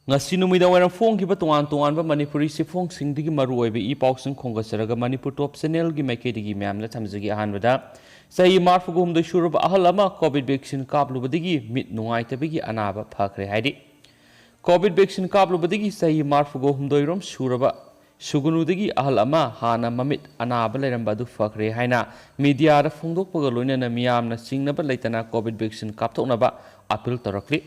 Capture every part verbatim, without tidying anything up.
ꯉꯁꯤ ꯅꯨꯃꯤꯗꯥꯡ ꯋꯥꯏꯔꯝ ꯐꯣꯡꯈꯤꯕ ꯇꯣꯉꯥꯟ ꯇꯣꯉꯥꯟꯕ ꯃꯅꯤꯄꯨꯔꯤ ꯆꯦꯐꯣꯡꯁꯤꯡꯗꯒꯤ ꯃꯔꯨꯑꯣꯏꯕ ꯏ ꯄꯥꯎꯁꯤꯡ ꯈꯣꯝꯒꯠꯆꯔꯒ ꯃꯅꯤꯄꯨꯔ ꯇꯣꯞ ꯆꯦꯅꯦꯜꯒꯤ ꯃꯥꯏꯀꯩꯗꯒꯤ ꯃꯌꯥꯝꯗ ꯊꯝꯖꯒꯦ꯫ ꯑꯍꯥꯟꯕꯗ, ꯆꯍꯤ ꯃꯔꯤꯐꯨ ꯍꯨꯝꯗꯣꯏ ꯁꯨꯔꯕ ꯑꯍꯜ ꯑꯃ ꯀꯣꯚꯤꯗ ꯚꯦꯛꯁꯤꯟ ꯀꯥꯞꯂꯨꯕꯗꯒꯤ ꯃꯤꯠ ꯅꯨꯡꯉꯥꯏꯇꯕꯒꯤ ꯑꯅꯥꯕ ꯐꯈ꯭ꯔꯦ ꯍꯥꯏꯔꯤ꯫ ꯀꯣꯚꯤꯗ ꯚꯦꯛꯁꯤꯟ ꯀꯥꯞꯂꯨꯕꯗꯒꯤ ꯆꯍꯤ ꯃꯔꯤꯐꯨ ꯍꯨꯝꯗꯣꯏ ꯔꯣꯝ ꯁꯨꯔꯕ ꯁꯨꯒꯅꯨꯗꯒꯤ ꯑꯍꯜ ꯑꯃ ꯍꯥꯟꯅ ꯃꯃꯤꯠ ꯑꯅꯥꯕ ꯂꯩꯔꯝꯕ ꯑꯗꯨ ꯐꯈ꯭ꯔꯦ ꯍꯥꯏꯅ ꯃꯤꯗꯤꯌꯥꯗ ꯐꯣꯡꯗꯣꯛꯄꯒ ꯂꯣꯏꯅꯅ ꯃꯤꯌꯥꯝꯅ ꯆꯤꯡꯅꯕ ꯂꯩꯇꯅ ꯀꯣꯚꯤꯗ ꯚꯦꯛꯁꯤꯟ ꯀꯥꯞꯊꯣꯛꯅꯕ ꯑꯄꯤꯜ ꯇꯧꯔꯛꯂꯤ꯫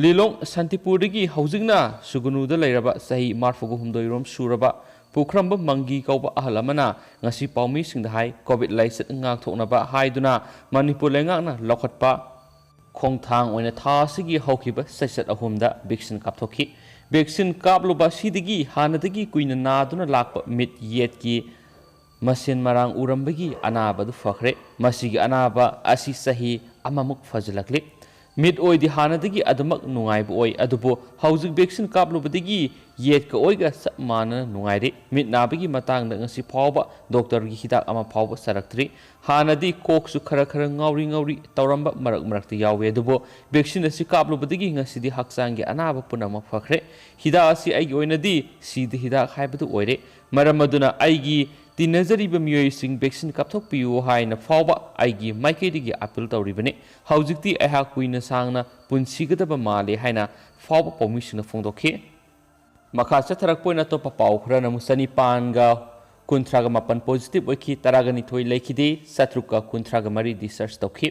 ꯂꯤꯂꯣꯡ ꯁꯥꯟꯇꯤꯄꯨꯔꯗꯒꯤ ꯍꯧꯖꯤꯛꯅ ꯁꯨꯒꯅꯨꯗ ꯂꯩꯔꯕ ꯆꯍꯤ ꯃꯔꯤꯐꯨ ꯍꯨꯝꯗꯣꯏ ꯔꯣꯝ ꯁꯨꯔꯕ ꯄꯨꯈ꯭ꯔꯝꯕ ꯃꯪꯒꯤ ꯀꯧꯕ ꯑꯍꯜ ꯑꯃꯅ ꯉꯁꯤ ꯄꯥꯎꯃꯤꯁꯤꯡꯗ ꯍꯥꯏ, ꯀꯣꯚꯤꯗ ꯂꯥꯏꯆꯠ ꯉꯥꯛꯊꯣꯛꯅꯕ ꯍꯥꯏꯗꯨꯅ ꯃꯅꯤꯄꯨꯔ ꯂꯩꯉꯥꯛꯅ ꯂꯧꯈꯠꯄ ꯈꯣꯡꯊꯥꯡ ꯑꯣꯏꯅ ꯊꯥ ꯑꯁꯤꯒꯤ ꯍꯧꯈꯤꯕ ꯆꯩꯆꯠ ꯑꯍꯨꯝꯗ ꯚꯦꯛꯁꯤꯟ ꯀꯥꯞꯊꯣꯛꯈꯤ꯫ ꯚꯦꯛꯁꯤꯟ ꯀꯥꯞꯂꯨꯕ ꯑꯁꯤꯗꯒꯤ ꯍꯥꯟꯅꯗꯒꯤ ꯀꯨꯏꯅ ꯅꯥꯗꯨꯅ ꯂꯥꯛꯄ ꯃꯤꯠ ꯌꯦꯠꯀꯤ ꯃꯁꯦꯟ ꯃꯔꯥꯡ ꯎꯔꯝꯕꯒꯤ ꯑꯅꯥꯕ ꯑꯗꯨ ꯐꯈ꯭ꯔꯦ꯫ ꯃꯁꯤꯒꯤ ꯑꯅꯥꯕ ꯑꯁꯤ ꯆꯍꯤ ꯑꯃꯃꯨꯛ ꯐꯖꯤꯜꯂꯛꯂꯤ꯫ ꯃꯤꯠ ꯑꯣꯏꯗꯤ ꯍꯥꯟꯅꯗꯒꯤ ꯑꯗꯨꯃꯛ ꯅꯨꯡꯉꯥꯏꯕ ꯑꯣꯏ, ꯑꯗꯨꯕꯨ ꯍꯧꯖꯤꯛ ꯚꯦꯛꯁꯤꯟ ꯀꯥꯞꯂꯨꯕꯗꯒꯤ ꯌꯦꯠꯀ ꯑꯣꯏꯒ ꯆꯞ ꯃꯥꯟꯅꯅ ꯅꯨꯡꯉꯥꯏꯔꯦ꯫ ꯃꯤꯠ ꯅꯥꯕꯒꯤ ꯃꯇꯥꯡꯗ ꯉꯁꯤ ꯐꯥꯎꯕ ꯗꯣꯛꯇꯔꯒꯤ ꯍꯤꯗꯥꯛ ꯑꯃ ꯐꯥꯎꯕ ꯆꯥꯔꯛꯇ꯭ꯔꯤ꯫ ꯍꯥꯟꯅꯗꯤ ꯀꯣꯛꯁꯨ ꯈꯔ ꯈꯔ ꯉꯥꯎꯔꯤ ꯉꯥꯎꯔꯤ ꯇꯧꯔꯝꯕ ꯃꯔꯛ ꯃꯔꯛꯇ ꯌꯥꯎꯏ, ꯑꯗꯨꯕꯨ ꯚꯦꯛꯁꯤꯟ ꯑꯁꯤ ꯀꯥꯞꯂꯨꯕꯗꯒꯤ ꯉꯁꯤꯗꯤ ꯍꯛꯆꯥꯡꯒꯤ ꯑꯅꯥꯕ ꯄꯨꯝꯅꯃꯛ ꯐꯈ꯭ꯔꯦ꯫ ꯍꯤꯗꯥꯛ ꯑꯁꯤ ꯑꯩꯒꯤ ꯑꯣꯏꯅꯗꯤ ꯁꯤꯗ ꯍꯤꯗꯥꯛ ꯍꯥꯏꯕꯗꯨ ꯑꯣꯏꯔꯦ꯫ ꯃꯔꯝ ꯑꯗꯨꯅ ꯑꯩꯒꯤ ꯇꯤꯟꯅꯖꯔꯤꯕ ꯃꯤꯑꯣꯏꯁꯤꯡ ꯚꯦꯛꯁꯤꯟ ꯀꯥꯞꯊꯣꯛꯄꯤꯌꯨ ꯍꯥꯏꯅ ꯐꯥꯎꯕ ꯑꯩꯒꯤ ꯃꯥꯏꯀꯩꯗꯒꯤ ꯑꯄꯤꯜ ꯇꯧꯔꯤꯕꯅꯤ꯫ ꯍꯧꯖꯤꯛꯇꯤ ꯑꯩꯍꯥꯛ ꯀꯨꯏꯅ ꯁꯥꯡꯅ ꯄꯨꯟꯁꯤꯒꯗꯕ ꯃꯥꯜꯂꯦ ꯍꯥꯏꯅ ꯐꯥꯎꯕ ꯄꯥꯎꯃꯤꯁꯤꯡꯅ ꯐꯣꯡꯗꯣꯛꯈꯤ꯫ ꯃꯈꯥ ꯆꯠꯊꯔꯛꯄ ꯑꯣꯏꯅ ꯑꯇꯣꯞꯄ ꯄꯥꯎ ꯈꯔꯅ ꯑꯃꯨꯛ ꯆꯅꯤꯄꯥꯟꯒ ꯀꯨꯟꯊ꯭ꯔꯥꯒ ꯃꯥꯄꯟ ꯄꯣꯖꯤꯇꯤꯚ ꯑꯣꯏꯈꯤ, ꯇꯔꯥꯒ ꯅꯤꯊꯣꯏ ꯂꯩꯈꯤꯗꯦ, ꯆꯥꯇ꯭ꯔꯨꯛꯀ ꯀꯨꯟꯊ꯭ꯔꯥꯒ ꯃꯔꯤ ꯗꯤꯁꯆꯥꯔꯖ ꯇꯧꯈꯤ꯫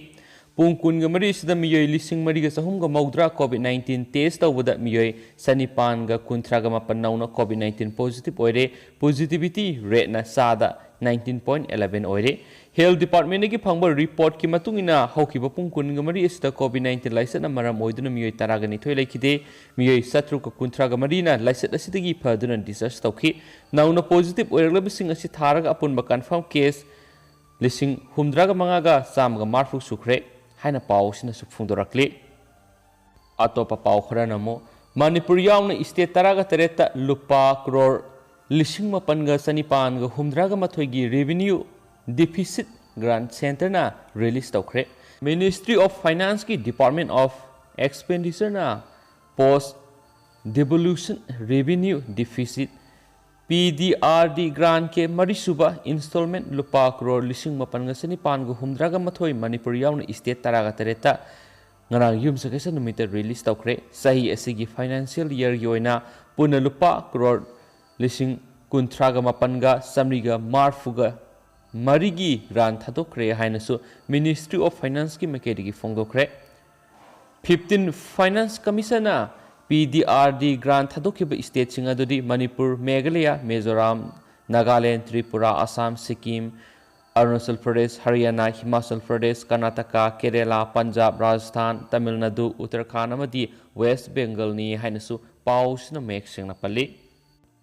ꯄꯨꯡ ꯀꯨꯟꯒ ꯃꯔꯤ ꯑꯁꯤꯗ ꯃꯤꯑꯣꯏ ꯂꯤꯁꯤꯡ ꯃꯔꯤꯒ ꯆꯍꯨꯝꯒ ꯃꯧꯗ꯭ꯔꯥ ꯀꯣꯚꯤꯗ ꯅꯥꯏꯟꯇꯤꯟ ꯇꯦꯁ ꯇꯧꯕꯗ ꯃꯤꯑꯣꯏ ꯆꯅꯤꯄꯥꯟꯒ ꯀꯨꯟꯊ꯭ꯔꯥꯒ ꯃꯥꯄꯟ ꯅꯧꯅ ꯀꯣꯚꯤꯗ ꯅꯥꯏꯟꯇꯤꯟ ꯄꯣꯖꯤꯇꯤꯚ ꯑꯣꯏꯔꯦ꯫ ꯄꯣꯖꯤꯇꯤꯚꯤꯇꯤ ꯔꯦꯠꯅ ꯆꯥꯗ ꯅꯥꯏꯟꯇꯤꯟ ꯄꯣꯏꯟ ꯑꯦꯂꯦꯚꯦꯟ ꯑꯣꯏꯔꯦ꯫ ꯍꯦꯜꯊ ꯗꯤꯄꯥꯔꯠꯃꯦꯟꯗꯒꯤ ꯐꯪꯕ ꯔꯤꯄꯣꯔꯠꯀꯤ ꯃꯇꯨꯡ ꯏꯟꯅ ꯍꯧꯈꯤꯕ ꯄꯨꯡ ꯀꯨꯟꯒ ꯃꯔꯤ ꯑꯁꯤꯗ ꯀꯣꯚꯤꯗ ꯅꯥꯏꯟꯇꯤꯟ ꯂꯥꯏꯆꯠꯅ ꯃꯔꯝ ꯑꯣꯏꯗꯨꯅ ꯃꯤꯑꯣꯏ ꯇꯔꯥꯒ ꯅꯤꯊꯣꯏ ꯂꯩꯈꯤꯗꯦ꯫ ꯃꯤꯑꯣꯏ ꯆꯥꯇ꯭ꯔꯨꯛꯀ ꯀꯨꯟꯊ꯭ꯔꯥꯒ ꯃꯔꯤꯅ ꯂꯥꯏꯆꯠ ꯑꯁꯤꯗꯒꯤ ꯐꯗꯨꯅ ꯗꯤꯁꯆꯥꯔꯖ ꯇꯧꯈꯤ꯫ ꯅꯧꯅ ꯄꯣꯖꯤꯇꯤꯚ ꯑꯣꯏꯔꯛꯂꯕꯁꯤꯡ ꯑꯁꯤ ꯊꯥꯔꯒ ꯑꯄꯨꯟꯕ ꯀꯟꯐꯥꯔꯝ ꯀꯦꯁ ꯂꯤꯁꯤꯡ ꯍꯨꯝꯗ꯭ꯔꯥꯒ ꯃꯉꯥꯒ ꯆꯥꯝꯃꯒ ꯃꯔꯤꯐꯨ ꯁꯨꯈ꯭ꯔꯦ ꯍꯥꯏꯅ ꯄꯥꯎ ꯑꯁꯤꯅꯁꯨ ꯐꯣꯡꯗꯣꯔꯛꯂꯤ꯫ ꯑꯇꯣꯞꯄ ꯄꯥꯎ ꯈꯔꯅ ꯑꯃꯨꯛ ꯃꯅꯤꯄꯨꯔ ꯌꯥꯎꯅ ꯁ꯭ꯇꯦꯠ ꯇꯔꯥꯒ ꯇꯔꯦꯠꯇ ꯂꯨꯄꯥ ꯀ꯭ꯔꯣꯔ ꯂꯤꯁꯤꯡ ꯃꯥꯄꯟꯒ ꯆꯅꯤꯄꯥꯟꯒ ꯍꯨꯝꯗ꯭ꯔꯥꯒ ꯃꯥꯊꯣꯏꯒꯤ ꯔꯦꯚꯤꯅ꯭ꯌꯨ ꯗꯤꯐꯤꯁꯤꯠ ꯒ꯭ꯔꯥꯟ ꯁꯦꯟꯇꯔꯅ ꯔꯤꯂꯤꯖ ꯇꯧꯈ꯭ꯔꯦ꯫ ꯃꯤꯅꯤꯁꯇ꯭ꯔꯤ ꯑꯣꯐ ꯐꯥꯏꯅꯥꯟꯁꯀꯤ ꯗꯤꯄꯥꯔꯠꯃꯦꯟ ꯑꯣꯐ ꯑꯦꯛꯁꯄꯦꯟꯗꯤꯆꯔꯅ post Devolution Revenue Deficit, P D R D grant ꯀꯤ ꯃꯔꯤꯁꯨꯕ installment ꯂꯨꯄꯥ ꯀ꯭ꯔꯣꯔ ꯂꯤꯁꯤꯡ ꯃꯥꯄꯟꯒ ꯆꯅꯤꯄꯥꯟꯒ ꯍꯨꯝꯗ꯭ꯔꯥꯒ ꯃꯥꯊꯣꯏ ꯃꯅꯤꯄꯨꯔ ꯌꯥꯎꯅ state ꯇꯔꯥꯒ ꯇꯔꯦꯠꯇ ꯉꯔꯥꯡ ꯌꯨꯝꯁꯀꯩꯁ ꯅꯨꯃꯤꯠꯇ release ꯇꯧꯈ꯭ꯔꯦ꯫ ꯆꯍꯤ ꯑꯁꯤꯒꯤ financial year ꯒꯤ ꯑꯣꯏꯅ ꯄꯨꯟꯅ ꯂꯨꯄꯥ ꯀ꯭ꯔꯣꯔ ꯂꯤꯁꯤꯡ ꯀꯨꯟꯊ꯭ꯔꯥꯒ ꯃꯥꯄꯟꯒ ꯆꯥꯃꯔꯤꯒ ꯃꯔꯤꯐꯨꯒ ꯃꯔꯤꯒꯤ grant ꯊꯥꯗꯣꯛꯈ꯭ꯔꯦ ꯍꯥꯏꯅꯁꯨ Ministry of Finance ꯀꯤ ꯃꯥꯏꯀꯩꯗꯒꯤ ꯐꯣꯡꯗꯣꯛꯈ꯭ꯔꯦ꯫ Fifteen Finance Commission ꯅ P D R D grant ꯊꯥꯗꯣꯛꯈꯤꯕ state ꯁꯤꯡ ꯑꯗꯨꯗꯤ ꯃꯅꯤꯄꯨꯔ, ꯃꯦꯘꯥꯂꯌꯥ, ꯃꯤꯖꯣꯔꯥꯝ, ꯅꯥꯒꯥꯂꯦꯟ, ꯇ꯭ꯔꯤꯄꯨꯔꯥ, ꯑꯁꯥꯝ, ꯁꯤꯛꯀꯤꯝ, ꯑꯔꯨꯅꯥꯆꯜ ꯄ꯭ꯔꯗꯦꯁ, ꯍꯔꯤꯌꯥꯅꯥ, ꯍꯤꯃꯥꯆꯜ ꯄ꯭ꯔꯗꯦꯁ, ꯀꯔꯅꯥꯇꯀꯥ, ꯀꯦꯔꯦꯂꯥ, ꯄꯟꯖꯥꯕ, ꯔꯥꯖꯁꯊꯥꯟ, ꯇꯥꯃꯤꯜ ꯅꯥꯗꯨ, ꯎꯠꯇꯔꯈꯥꯟꯗ ꯑꯃꯗꯤ ꯋꯦꯁ ꯕꯦꯡꯒꯜꯅꯤ ꯍꯥꯏꯅꯁꯨ ꯄꯥꯎꯁꯤꯅ ꯃꯌꯦꯛ ꯁꯦꯡꯅ ꯄꯜꯂꯤ꯫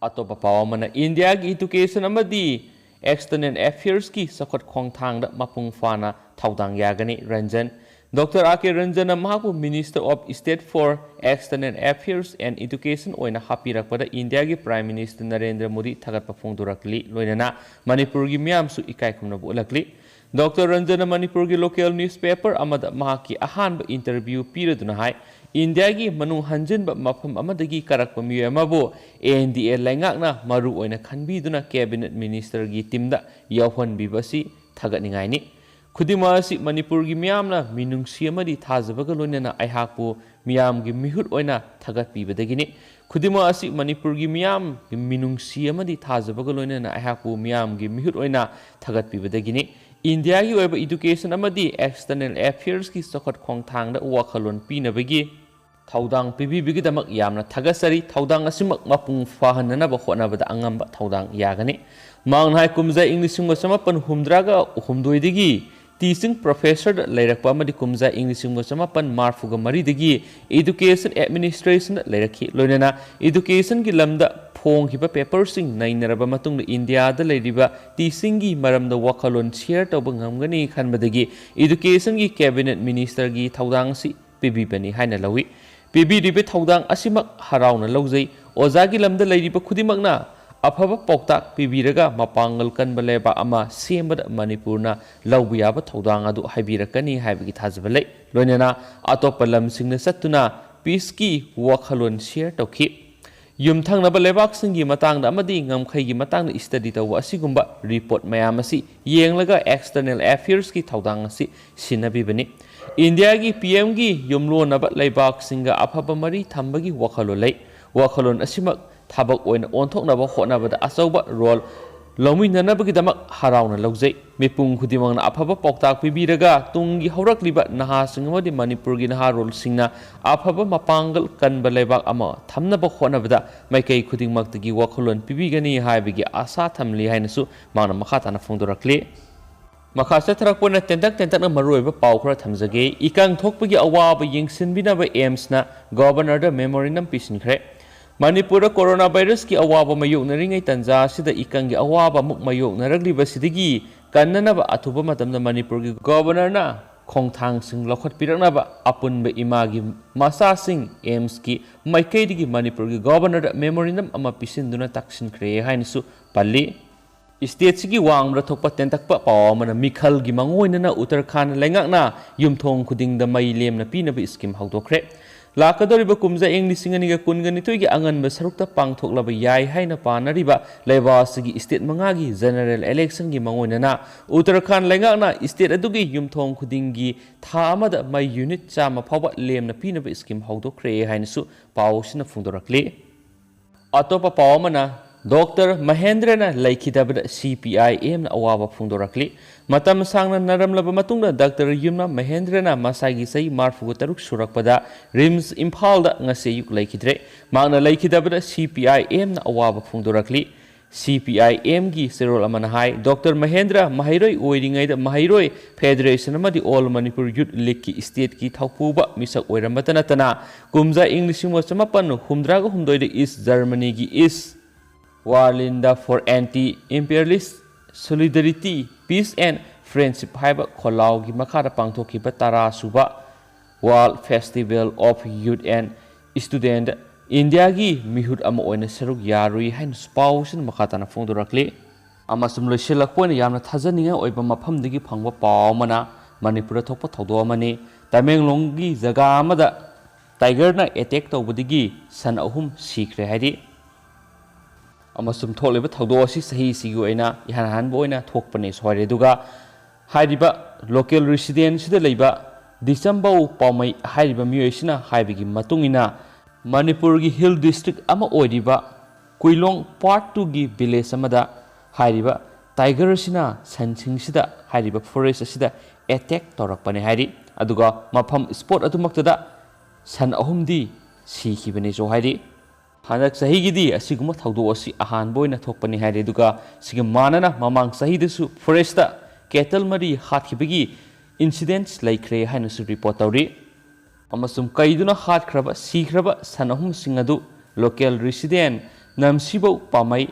ꯑꯇꯣꯞꯄ ꯄꯥꯎ ꯑꯃꯅ, ꯏꯟꯗꯤꯌꯥꯒꯤ education ꯑꯃꯗꯤ external affairs ꯀꯤ ꯆꯥꯎꯈꯠ ꯈꯣꯡꯊꯥꯡꯗ ꯃꯄꯨꯡ ꯐꯥꯅ ꯊꯧꯗꯥꯡ ꯌꯥꯒꯅꯤ꯫ ꯔꯟꯖꯟ, ꯗꯣꯛꯇꯔ ꯑꯥꯔ ꯀꯦ ꯔꯟꯖꯟꯅ ꯃꯍꯥꯛꯄꯨ Minister of State for External Affairs and Education ꯑꯣꯏꯅ ꯍꯥꯞꯄꯤꯔꯛꯄꯗ ꯏꯟꯗꯤꯌꯥꯒꯤ Prime Minister ꯅꯔꯦꯟꯗ꯭ꯔ ꯃꯣꯗꯤ ꯊꯥꯒꯠꯄ ꯐꯣꯡꯗꯣꯔꯛꯂꯤ꯫ ꯂꯣꯏꯅꯅ ꯃꯅꯤꯄꯨꯔꯒꯤ ꯃꯤꯌꯥꯝꯁꯨ ꯏꯀꯥꯏ ꯈꯨꯝꯅꯕ ꯎꯠꯂꯛꯂꯤ꯫ ꯗꯣꯛꯇꯔ ꯔꯟꯖꯟꯅ ꯃꯅꯤꯄꯨꯔꯒꯤ local newspaper ꯑꯃꯗ ꯃꯍꯥꯛꯀꯤ ꯑꯍꯥꯟꯕ interview ꯄꯤꯔꯗꯨꯅ ꯍꯥꯏ, ꯏꯟꯗꯤꯌꯥꯒꯤ ꯃꯅꯨꯡ ꯍꯟꯖꯤꯟꯕ ꯃꯐꯝ ꯑꯃꯗꯒꯤ ꯀꯥꯔꯛꯄ ꯃꯤꯑꯣꯏ ꯑꯃꯕꯨ N D A ꯂꯩꯉꯥꯛꯅ ꯃꯔꯨ ꯑꯣꯏꯅ ꯈꯟꯕꯤꯗꯨꯅ Cabinet Minister ꯒꯤ team ꯗ ꯌꯥꯎꯍꯟꯕꯤꯕ ꯑꯁꯤ ꯊꯥꯒꯠꯅꯤꯡꯉꯥꯏꯅꯤ꯫ ꯈꯨꯗꯤꯡꯃꯛ ꯑꯁꯤ ꯃꯅꯤꯄꯨꯔꯒꯤ ꯃꯤꯌꯥꯝꯅ ꯃꯤꯅꯨꯡꯁꯤ ꯑꯃꯗꯤ ꯊꯥꯖꯕꯒ ꯂꯣꯏꯅꯅ ꯑꯩꯍꯥꯛꯄꯨ ꯃꯤꯌꯥꯝꯒꯤ ꯃꯤꯍꯨꯠ ꯑꯣꯏꯅ ꯊꯥꯒꯠꯄꯤꯕꯗꯒꯤꯅꯤ꯫ ꯈꯨꯗꯤꯡꯃꯛ ꯑꯁꯤ ꯃꯅꯤꯄꯨꯔꯒꯤ ꯃꯤꯌꯥꯝꯒꯤ ꯃꯤꯅꯨꯡꯁꯤ ꯑꯃꯗꯤ ꯊꯥꯖꯕꯒ ꯂꯣꯏꯅꯅ ꯑꯩꯍꯥꯛꯄꯨ ꯃꯤꯌꯥꯝꯒꯤ ꯃꯤꯍꯨꯠ ꯑꯣꯏꯅ ꯊꯥꯒꯠꯄꯤꯕꯗꯒꯤꯅꯤ꯫ ꯏꯟꯗꯤꯌꯥꯒꯤ ꯑꯣꯏꯕ education ꯑꯃꯗꯤ external affairs ꯀꯤ ꯆꯥꯎꯈꯠ ꯈꯣꯡꯊꯥꯡꯗ ꯋꯥꯈꯜꯂꯣꯟ ꯄꯤꯅꯕꯒꯤ ꯊꯧꯗꯥꯡ ꯄꯤꯕꯤꯕꯒꯤꯗꯃꯛ ꯌꯥꯝꯅ ꯊꯥꯒꯠꯆꯔꯤ꯫ ꯊꯧꯗꯥꯡ ꯑꯁꯤꯃꯛ ꯃꯄꯨꯡ ꯐꯥꯍꯟꯅꯅꯕ ꯍꯣꯠꯅꯕꯗ ꯑꯉꯝꯕ ꯊꯧꯗꯥꯡ ꯌꯥꯒꯅꯤ꯫ ꯃꯍꯥꯛꯅ ꯍꯥꯏ, ꯀꯨꯝꯖꯥ ꯏꯪ ꯂꯤꯁꯤꯡ ꯑꯃ ꯆꯃꯥꯄꯟ ꯍꯨꯝꯗ꯭ꯔꯥꯒ ꯍꯨꯝꯗꯣꯏꯗꯒꯤ teaching professor ꯗ ꯂꯩꯔꯛꯄ ꯑꯃꯗꯤ ꯀꯨꯝꯖꯥ ꯏꯪ ꯂꯤꯁꯤꯡ ꯑꯃ ꯆꯃꯥꯄꯟ ꯃꯔꯤꯐꯨꯒ ꯃꯔꯤꯗꯒꯤ education administration ꯗ ꯂꯩꯔꯛꯈꯤ꯫ ꯂꯣꯏꯅꯅ education ꯒꯤ ꯂꯝꯗ ꯐꯣꯡꯈꯤꯕ paper ꯁꯤꯡ ꯅꯩꯅꯔꯕ ꯃꯇꯨꯡꯗ ꯏꯟꯗꯤꯌꯥꯗ ꯂꯩꯔꯤꯕ teaching ꯒꯤ ꯃꯔꯝꯗ ꯋꯥꯈꯜꯂꯣꯟ share ꯇꯧꯕ ꯉꯝꯒꯅꯤ ꯈꯟꯕꯗꯒꯤ education ꯒꯤ Cabinet Minister ꯒꯤ ꯊꯧꯗꯥꯡ ꯑꯁꯤ ꯄꯤꯕꯤꯕꯅꯤ ꯍꯥꯏꯅ ꯂꯧꯏ꯫ ꯄꯤꯕꯤꯔꯤꯕ ꯊꯧꯗꯥꯡ ꯑꯁꯤꯃꯛ ꯍꯔꯥꯎꯅ ꯂꯧꯖꯩ꯫ ꯑꯣꯖꯥꯒꯤ ꯂꯝꯗ ꯂꯩꯔꯤꯕ ꯈꯨꯗꯤꯡꯃꯛꯅ ꯑꯐꯕ ꯄꯥꯎꯇꯥꯛ ꯄꯤꯕꯤꯔꯒ ꯃꯄꯥꯡꯒꯜ ꯀꯟꯕ ꯂꯩꯕꯥꯛ ꯑꯃ ꯁꯦꯝꯕꯗ ꯃꯅꯤꯄꯨꯔꯅ ꯂꯧꯕ ꯌꯥꯕ ꯊꯧꯗꯥꯡ ꯑꯗꯨ ꯍꯥꯏꯕꯤꯔꯛꯀꯅꯤ ꯍꯥꯏꯕꯒꯤ ꯊꯥꯖꯕ ꯂꯩ꯫ ꯂꯣꯏꯅꯅ ꯑꯇꯣꯞꯄ ꯂꯝꯁꯤꯡꯗ ꯆꯠꯇꯨꯅ ꯄꯤꯁꯀꯤ ꯋꯥꯈꯜꯂꯣꯟ ꯁꯤꯌꯔ ꯇꯧꯈꯤ꯫ ꯌꯨꯝꯊꯪꯅꯕ ꯂꯩꯕꯥꯛꯁꯤꯡꯒꯤ ꯃꯇꯥꯡꯗ ꯑꯃꯗꯤ ꯉꯝꯈꯩꯒꯤ ꯃꯇꯥꯡꯗ ꯁ꯭ꯇꯗꯤ ꯇꯧꯕ ꯑꯁꯤꯒꯨꯝꯕ ꯔꯤꯄꯣꯔꯠ ꯃꯌꯥꯝ ꯑꯁꯤ ꯌꯦꯡꯂꯒ ꯑꯦꯛꯁꯇꯔꯅꯦꯜ ꯑꯦꯐꯤꯌꯔꯁꯀꯤ ꯊꯧꯗꯥꯡ ꯑꯁꯤ ꯁꯤꯟꯅꯕꯤꯕꯅꯤ꯫ ꯏꯟꯗꯤꯌꯥꯒꯤ ꯄꯤ ꯑꯦꯝꯒꯤ ꯌꯨꯝꯂꯣꯟꯅꯕ ꯂꯩꯕꯥꯛꯁꯤꯡꯒ ꯑꯐꯕ ꯃꯔꯤ ꯊꯝꯕꯒꯤ ꯋꯥꯈꯜꯂꯣꯟ ꯂꯩ꯫ ꯋꯥꯈꯜꯂꯣꯟ ꯑꯁꯤꯃꯛ ꯊꯕꯛ ꯑꯣꯏꯅ ꯑꯣꯟꯊꯣꯛꯅꯕ ꯍꯣꯠꯅꯕꯗ ꯑꯆꯧꯕ ꯔꯣꯜ ꯂꯧꯃꯤꯟꯅꯅꯕꯒꯤꯗꯃꯛ ꯍꯔꯥꯎꯅ ꯂꯧꯖꯩ꯫ ꯃꯤꯄꯨꯝ ꯈꯨꯗꯤꯡꯃꯛꯅ ꯑꯐꯕ ꯄꯥꯎꯇꯥꯛ ꯄꯤꯕꯤꯔꯒ ꯇꯨꯡꯒꯤ ꯍꯧꯔꯛꯂꯤꯕ ꯅꯍꯥꯁꯤꯡ ꯑꯃꯗꯤ ꯃꯅꯤꯄꯨꯔꯒꯤ ꯅꯍꯥꯔꯣꯜꯁꯤꯡꯅ ꯑꯐꯕ ꯃꯄꯥꯡꯒꯜ ꯀꯟꯕ ꯂꯩꯕꯥꯛ ꯑꯃ ꯊꯝꯅꯕ ꯍꯣꯠꯅꯕꯗ ꯃꯥꯏꯀꯩ ꯈꯨꯗꯤꯡꯃꯛꯇꯒꯤ ꯋꯥꯈꯜꯂꯣꯟ ꯄꯤꯕꯤꯒꯅꯤ ꯍꯥꯏꯕꯒꯤ ꯑꯥꯁꯥ ꯊꯝꯂꯤ ꯍꯥꯏꯅꯁꯨ ꯃꯍꯥꯛꯅ ꯃꯈꯥ ꯇꯥꯅ ꯐꯣꯡꯗꯣꯔꯛꯂꯤ꯫ ꯃꯈꯥ ꯆꯠꯊꯔꯛꯄ ꯑꯣꯏꯅ ꯇꯦꯟꯇꯛ ꯇꯦꯟꯇꯛꯅ ꯃꯔꯨꯑꯣꯏꯕ ꯄꯥꯎ ꯈꯔ ꯊꯝꯖꯒꯦ꯫ ꯏꯀꯪ ꯊꯣꯛꯄꯒꯤ ꯑꯋꯥꯕ ꯌꯦꯡꯁꯤꯟꯕꯤꯅꯕ ꯑꯦꯝꯁꯅ ꯒꯣꯕꯔꯅꯔꯗ ꯃꯦꯃꯣꯔꯦꯟꯗꯝ ꯄꯤꯁꯤꯟꯈ꯭ꯔꯦ꯫ ꯃꯅꯤꯄꯨꯔꯗ ꯀꯣꯔꯣꯅꯥ ꯚꯥꯏꯔꯁꯀꯤ ꯑꯋꯥꯕ ꯃꯥꯌꯣꯛꯅꯔꯤꯉꯩ ꯇꯥꯟꯖꯥ ꯑꯁꯤꯗ ꯏꯀꯪꯒꯤ ꯑꯋꯥꯕ ꯑꯃꯨꯛ ꯃꯥꯌꯣꯛꯅꯔꯛꯂꯤꯕꯁꯤꯗꯒꯤ ꯀꯟꯅꯅꯕ ꯑꯊꯨꯕ ꯃꯇꯝꯗ ꯃꯅꯤꯄꯨꯔꯒꯤ ꯒꯣꯕꯔꯅꯔꯅ ꯈꯣꯡꯊꯥꯡꯁꯤꯡ ꯂꯧꯈꯠꯄꯤꯔꯛꯅꯕ ꯑꯄꯨꯟꯕ ꯏꯃꯥꯒꯤ ꯃꯆꯥꯁꯤꯡ ꯑꯦꯝꯁꯀꯤ ꯃꯥꯏꯀꯩꯗꯒꯤ ꯃꯅꯤꯄꯨꯔꯒꯤ ꯒꯣꯕꯔꯅꯔꯗ ꯃꯦꯃꯣꯔꯦꯟꯗꯝ ꯑꯃ ꯄꯤꯁꯤꯟꯗꯨꯅ ꯇꯛꯁꯤꯟꯈ꯭ꯔꯦ ꯍꯥꯏꯅꯁꯨ ꯄꯜꯂꯤ꯫ ꯁ꯭ꯇꯦꯠꯁꯤꯒꯤ ꯋꯥꯡꯃꯗ ꯊꯣꯛꯄ ꯇꯦꯟꯇꯛꯄ ꯄꯥꯎ ꯑꯃꯅ ꯃꯤꯈꯜꯒꯤ ꯃꯥꯡꯑꯣꯏꯅꯅ ꯎꯠꯇꯔꯈꯥꯟꯗ ꯂꯩꯉꯥꯛꯅ ꯌꯨꯝꯊꯣꯡ ꯈꯨꯗꯤꯡꯗ ꯃꯩ ꯂꯦꯝꯅ ꯄꯤꯅꯕ ꯁ꯭ꯀꯤꯝ ꯍꯧꯗꯣꯛꯈ꯭ꯔꯦ꯫ ꯂꯥꯛꯀꯗꯧꯔꯤꯕ ꯀꯨꯝꯖꯥ ꯏꯪ ꯂꯤꯁꯤꯡ ꯑꯅꯤꯒ ꯀꯨꯟꯒ ꯅꯤꯊꯣꯏꯒꯤ ꯑꯉꯟꯕ ꯁꯔꯨꯛꯇ ꯄꯥꯡꯊꯣꯛꯂꯕ ꯌꯥꯏ ꯍꯥꯏꯅ ꯄꯥꯅꯔꯤꯕ ꯂꯩꯕꯥꯛ ꯑꯁꯤꯒꯤ ꯁ꯭ꯇꯦꯠ ꯃꯉꯥꯒꯤ ꯖꯦꯅꯔꯦꯜ ꯏꯂꯦꯛꯁꯟꯒꯤ ꯃꯥꯡꯑꯣꯏꯅꯅ ꯎꯠꯇꯔꯈꯥꯟꯗ ꯂꯩꯉꯥꯛꯅ ꯁ꯭ꯇꯦꯠ ꯑꯗꯨꯒꯤ ꯌꯨꯝꯊꯣꯡ ꯈꯨꯗꯤꯡꯒꯤ ꯊꯥ ꯑꯃꯗ ꯃꯩ ꯌꯨꯅꯤꯠ ꯆꯥꯝꯃ ꯐꯥꯎꯕ ꯂꯦꯝꯅ ꯄꯤꯅꯕ ꯁ꯭ꯀꯤꯝ ꯍꯧꯗꯣꯛꯈ꯭ꯔꯦ ꯍꯥꯏꯅꯁꯨ ꯄꯥꯎ ꯑꯁꯤꯅ ꯐꯣꯡꯗꯣꯔꯛꯂꯤ꯫ ꯑꯇꯣꯞꯄ ꯄꯥꯎ ꯑꯃꯅ, ꯗꯣꯛꯇꯔ ꯃꯍꯦꯟꯗ꯭ꯔꯅ ꯂꯩꯈꯤꯗꯕꯗ ꯁꯤ ꯄꯤ ꯑꯥꯏ ꯑꯦꯝꯅ ꯑꯋꯥꯕ ꯐꯣꯡꯗꯣꯔꯛꯂꯤ꯫ ꯃꯇꯝ ꯁꯥꯡꯅ ꯅꯥꯔꯝꯂꯕ ꯃꯇꯨꯡꯗ ꯗꯥꯛꯇꯔ ꯌꯨꯝꯅꯥꯝ ꯃꯍꯦꯟꯗ꯭ꯔꯅ ꯃꯁꯥꯒꯤ ꯆꯍꯤ ꯃꯔꯤꯐꯨꯒ ꯇꯔꯨꯛ ꯁꯨꯔꯛꯄꯗ ꯔꯤꯝꯁ ꯏꯝꯐꯥꯜꯗ ꯉꯁꯤ ꯑꯌꯨꯛ ꯂꯩꯈꯤꯗ꯭ꯔꯦ꯫ ꯃꯍꯥꯛꯅ ꯂꯩꯈꯤꯗꯕꯗ ꯁꯤ ꯄꯤ ꯑꯥꯏ ꯑꯦꯝꯅ ꯑꯋꯥꯕ ꯐꯣꯡꯗꯣꯔꯛꯂꯤ꯫ ꯁꯤ ꯄꯤ ꯑꯥꯏ ꯑꯦꯝꯒꯤ ꯆꯦꯔꯣꯜ ꯑꯃꯅ ꯍꯥꯏ, ꯗꯣꯛꯇꯔ ꯃꯍꯦꯟꯗ꯭ꯔ ꯃꯍꯩꯔꯣꯏ ꯑꯣꯏꯔꯤꯉꯩꯗ ꯃꯍꯩꯔꯣꯏ ꯐꯦꯗꯔꯦꯁꯟ ꯑꯃꯗꯤ ꯑꯣꯜ ꯃꯅꯤꯄꯨꯔ ꯌꯨꯠ ꯂꯤꯒꯀꯤ ꯁ꯭ꯇꯦꯠꯀꯤ ꯊꯧꯄꯨꯕ ꯃꯤꯁꯛ ꯑꯣꯏꯔꯝꯕꯇ ꯅꯠꯇꯅ ꯀꯨꯝꯖꯥ ꯏꯪ ꯂꯤꯁꯤꯡ ꯑꯃ ꯆꯃꯥꯄꯟ ꯍꯨꯝꯗ꯭ꯔꯥꯒ ꯍꯨꯝꯗꯣꯏꯗ ꯏꯁ ꯖꯔꯃꯅꯤꯒꯤ ꯏꯁ ꯋꯥꯔꯂꯤꯟꯗ for Anti-Imperialist Solidarity, Peace and Friendship ꯍꯥꯏꯕ ꯈꯣꯜꯂꯥꯎꯒꯤ ꯃꯈꯥꯗ ꯄꯥꯡꯊꯣꯛꯈꯤꯕ ꯇꯔꯥ ꯁꯨꯕ World Festival of Youth and Student ꯏꯟꯗꯤꯌꯥꯒꯤ ꯃꯤꯍꯨꯠ ꯑꯃ ꯑꯣꯏꯅ ꯁꯔꯨꯛ ꯌꯥꯔꯨꯏ ꯍꯥꯏꯅꯁꯨ ꯄꯥꯎꯁꯤꯅ ꯃꯈꯥ ꯇꯥꯅ ꯐꯣꯡꯗꯣꯔꯛꯂꯤ꯫ ꯑꯃꯁꯨꯡ ꯂꯣꯏꯁꯤꯜꯂꯛꯄ ꯑꯣꯏꯅ ꯌꯥꯝꯅ ꯊꯥꯖꯅꯤꯡꯉꯥꯏ ꯑꯣꯏꯕ ꯃꯐꯝꯗꯒꯤ ꯐꯪꯕ ꯄꯥꯎ ꯑꯃꯅ ꯃꯅꯤꯄꯨꯔꯗ ꯊꯣꯛꯄ ꯊꯧꯗꯣꯛ ꯑꯃꯅꯤ꯫ ꯇꯃꯦꯡꯂꯣꯡꯒꯤ ꯖꯒꯥ ꯑꯃꯗ ꯇꯥꯏꯒꯔꯅ ꯑꯦꯇꯦꯛ ꯇꯧꯕꯗꯒꯤ ꯁꯟ ꯑꯍꯨꯝ ꯁꯤꯈ꯭ꯔꯦ ꯍꯥꯏꯔꯤ꯫ ꯑꯃꯁꯨꯡ ꯊꯣꯛꯂꯤꯕ ꯊꯧꯗꯣꯛ ꯑꯁꯤ ꯆꯍꯤꯁꯤꯒꯤ ꯑꯣꯏꯅ ꯏꯍꯥꯟ ꯍꯥꯟꯕ ꯑꯣꯏꯅ ꯊꯣꯛꯄꯅꯦꯁꯨ ꯍꯥꯏꯔꯦ꯫ ꯑꯗꯨꯒ ꯍꯥꯏꯔꯤꯕ ꯂꯣꯀꯦꯜ ꯔꯤꯁꯤꯗꯦꯟꯁꯤꯗ ꯂꯩꯕ ꯗꯤꯆꯝꯕꯧ ꯄꯥꯎꯃꯩ ꯍꯥꯏꯔꯤꯕ ꯃꯤꯑꯣꯏꯁꯤꯅ ꯍꯥꯏꯕꯒꯤ ꯃꯇꯨꯡ ꯏꯟꯅ, ꯃꯅꯤꯄꯨꯔꯒꯤ ꯍꯤꯜ ꯗꯤꯁꯇ꯭ꯔꯤꯛ ꯑꯃ ꯑꯣꯏꯔꯤꯕ ꯀꯨꯏꯂꯣꯡ ꯄꯥꯔꯠ ꯇꯨꯒꯤ ꯚꯤꯂꯦꯖ ꯑꯃꯗ ꯍꯥꯏꯔꯤꯕ ꯇꯥꯏꯒꯔ ꯑꯁꯤꯅ ꯁꯟꯁꯤꯡꯁꯤꯗ ꯍꯥꯏꯔꯤꯕ ꯐꯣꯔꯦꯁ ꯑꯁꯤꯗ ꯑꯦꯇꯦꯛ ꯇꯧꯔꯛꯄꯅꯦ ꯍꯥꯏꯔꯤ꯫ ꯑꯗꯨꯒ ꯃꯐꯝ ꯁ꯭ꯄꯣꯠ ꯑꯗꯨꯃꯛꯇꯗ ꯁꯟ ꯑꯍꯨꯝꯗꯤ ꯁꯤꯈꯤꯕꯅꯦꯁꯨ ꯍꯥꯏꯔꯤ꯫ ꯍꯟꯗꯛ ꯆꯍꯤꯒꯤꯗꯤ ꯑꯁꯤꯒꯨꯝꯕ ꯊꯧꯗꯣꯛ ꯑꯁꯤ ꯑꯍꯥꯟꯕ ꯑꯣꯏꯅ ꯊꯣꯛꯄꯅꯤ ꯍꯥꯏꯔꯤ꯫ ꯑꯗꯨꯒ ꯁꯤꯒ ꯃꯥꯟꯅꯅ ꯃꯃꯥꯡ ꯆꯍꯤꯗꯁꯨ ꯐꯣꯔꯦꯁꯇ ꯀꯦꯇꯜ ꯃꯔꯤ ꯍꯥꯠꯈꯤꯕꯒꯤ ꯏꯟꯁꯤꯗꯦꯟꯁ ꯂꯩꯈ꯭ꯔꯦ ꯍꯥꯏꯅꯁꯨ ꯔꯤꯄꯣꯔꯠ ꯇꯧꯔꯤ꯫ ꯑꯃꯁꯨꯡ ꯀꯩꯗꯨꯅ ꯍꯥꯠꯈ꯭ꯔꯕ, ꯁꯤꯈ꯭ꯔꯕ ꯁꯟ ꯑꯍꯨꯝꯁꯤꯡ ꯑꯗꯨ ꯂꯣꯀꯦꯜ ꯔꯤꯁꯤꯗꯦꯟ ꯅꯝꯁꯤꯕꯧ ꯄꯥꯃꯩ,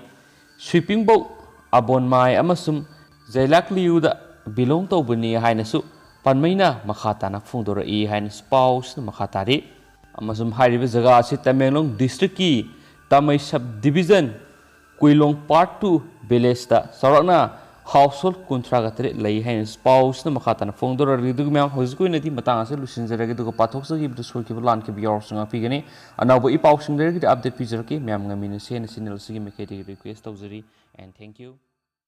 ꯁ꯭ꯋꯤꯄꯤꯡꯕꯧ ꯑꯕꯣꯟꯃꯥꯏ ꯑꯃꯁꯨꯡ ꯖꯩꯂꯥꯛꯂꯤꯌꯨꯗ ꯕꯤꯂꯣꯡ ꯇꯧꯕꯅꯤ ꯍꯥꯏꯅꯁꯨ ꯄꯥꯟꯃꯩꯅ ꯃꯈꯥ ꯇꯥꯅ ꯐꯣꯡꯗꯣꯔꯛꯏ ꯍꯥꯏꯅꯁꯨ ꯄꯥꯎꯁꯤꯅ ꯃꯈꯥ ꯇꯥꯔꯤ꯫ ꯑꯃꯁꯨꯡ ꯍꯥꯏꯔꯤꯕ ꯖꯒꯥ ꯑꯁꯤ ꯇꯃꯦꯡꯂꯣꯡ ꯗꯤꯁꯇ꯭ꯔꯤꯛꯀꯤ ꯇꯥꯃꯩ ꯁꯕ ꯗꯤꯕꯤꯖꯟ ꯀꯨꯏꯂꯣꯡ ꯄꯥꯔꯠ ꯇꯨ ꯚꯤꯂꯦꯖꯇ ꯆꯥꯎꯔꯥꯛꯅ ꯍꯥꯎꯁꯍꯣꯜ ꯀꯨꯟꯊ꯭ꯔꯥꯒ ꯇꯔꯦꯠ ꯂꯩ ꯍꯥꯏꯅ ꯄꯥꯎꯁꯤꯅ ꯃꯈꯥ ꯇꯥꯅ ꯐꯣꯡꯗꯣꯔꯛꯂꯤ꯫ ꯑꯗꯨꯒ ꯃꯌꯥꯝ, ꯍꯧꯖꯤꯛꯀꯤ ꯑꯣꯏꯅꯗꯤ ꯃꯇꯥꯡ ꯑꯁꯤꯗ ꯂꯣꯏꯁꯤꯟꯖꯔꯒꯦ꯫ ꯑꯗꯨꯒ ꯄꯥꯊꯣꯛꯆꯈꯤꯕꯗ ꯁꯣꯏꯈꯤꯕ ꯂꯥꯟꯈꯤꯕ ꯌꯥꯎꯔꯁꯨ ꯉꯥꯛꯄꯤꯒꯅꯤ꯫ ꯑꯅꯧꯕ ꯏ ꯄꯥꯎꯁꯤꯡ ꯂꯩꯔꯒꯗꯤ ꯑꯞꯗꯦꯠ ꯄꯤꯖꯔꯛꯀꯦ꯫ ꯃꯌꯥꯝ ꯉꯝꯃꯤꯟꯅꯁꯦꯅ ꯆꯦꯅꯦꯜ ꯑꯁꯤꯒꯤ ꯃꯥꯏꯀꯩꯗꯒꯤ ꯔꯤꯀ꯭ꯋꯦꯁ ꯇꯧꯖꯔꯤ꯫ And thank you.